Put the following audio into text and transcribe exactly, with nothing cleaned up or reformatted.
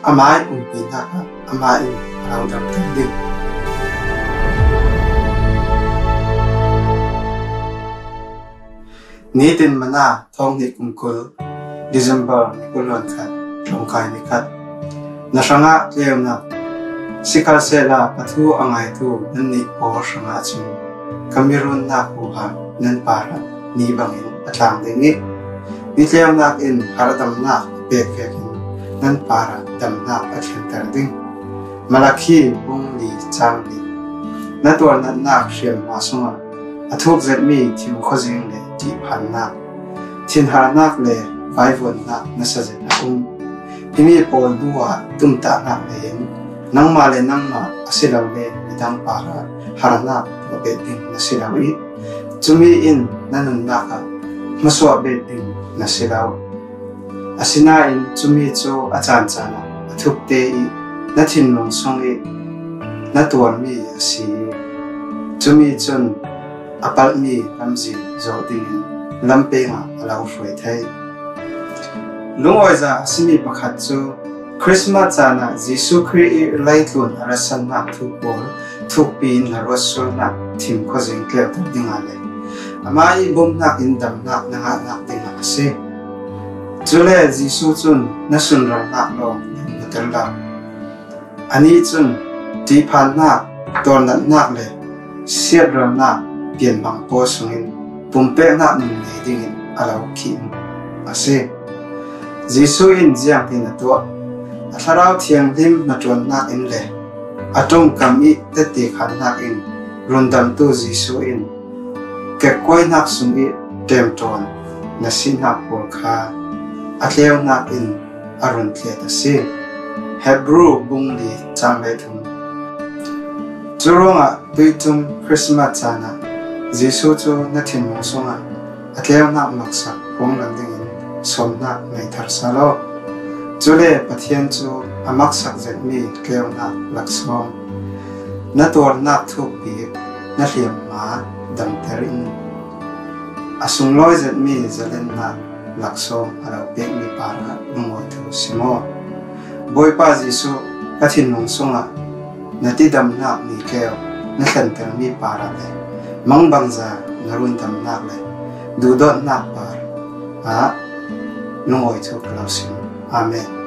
ama ih umpi hnakah amah in a lo damter ding. Nitin Manna, thawng hnih kum kul, December ni kul le khat, ṭawngkai ni khat. Na hrangah tleunak. Sikhalsehla ka thu a ngaitu nannih pawl hrangah cun ka mi runnak huham nan parah ni bangin a tlang ding ih, mi tleunak in harhdamnak a pek vekin nan parah damnak a thlenter ding. Malakhi bung li cang li. Na tuarnatnak hriamhma sungah a thuk zetmi thim khuazing le ṭihphannak, thinharnak le vaivuannak nasa zet a um. Himi pawl hnuah tumtahnak nei in nangmah le nangmah a si lo le midang parah harnak tuah bet ding na si lo ih, cumi in na nunnak ah hmasuah bet ding na si lo. Asinain cumi cu a caan caan ah a thukte ih na thinlung sung ih na tuarmi a si ih, cumi cun a palhmi lamzin zawh dingin lampeng ah a lo hruai thei. Lungawiza a simi pakhat cu Christmas caan ah Jesuh Khrih ih leitlun a ratsannak thu pawl thukpi in na ruatsualnak thim khuazing tleuter dingah le amah ih bawmhnak in damnak na ngahnak dingah a si. Cule Jesuh cun na sunralnak lawng na hmuhter lo. Anih cun ṭihphannak, tuarnatnak le siatralnak pianhmang pawl sungin pumpeknak nun nei dingin a lo khihmu a si. Jesuh in ziangtin a tuah? A Thlarau Thianghlim hnaṭuannak in le a ṭongkam ih tette khannak in rundamtu Jesuh in kekkuainak sung ih ṭemṭawn na sihnak pawl kha a tleunak in a run thlet a si. Hebru bung li cang le thum. Curuangah tuihṭum Christmas caan ah Jesuh cu na thinlung sungah a tleunak maksak phunglam dingin sawmnak nei thar sal aw. Cule Pathian cu a maksak zetmi tleunak laksawng, na tuarnak thukpi na hliamhma damter in a sunglawi zetmi zalennak laksawng a lo pekmi parah lungawi thu si maw? Bawipa Jesuh, ka thinlung sungah na tidamnak ni tleu na thlentermi parah le mangbangza na rundamnak le duhdawtnak parah lungawi thu ka lo sim. Amen.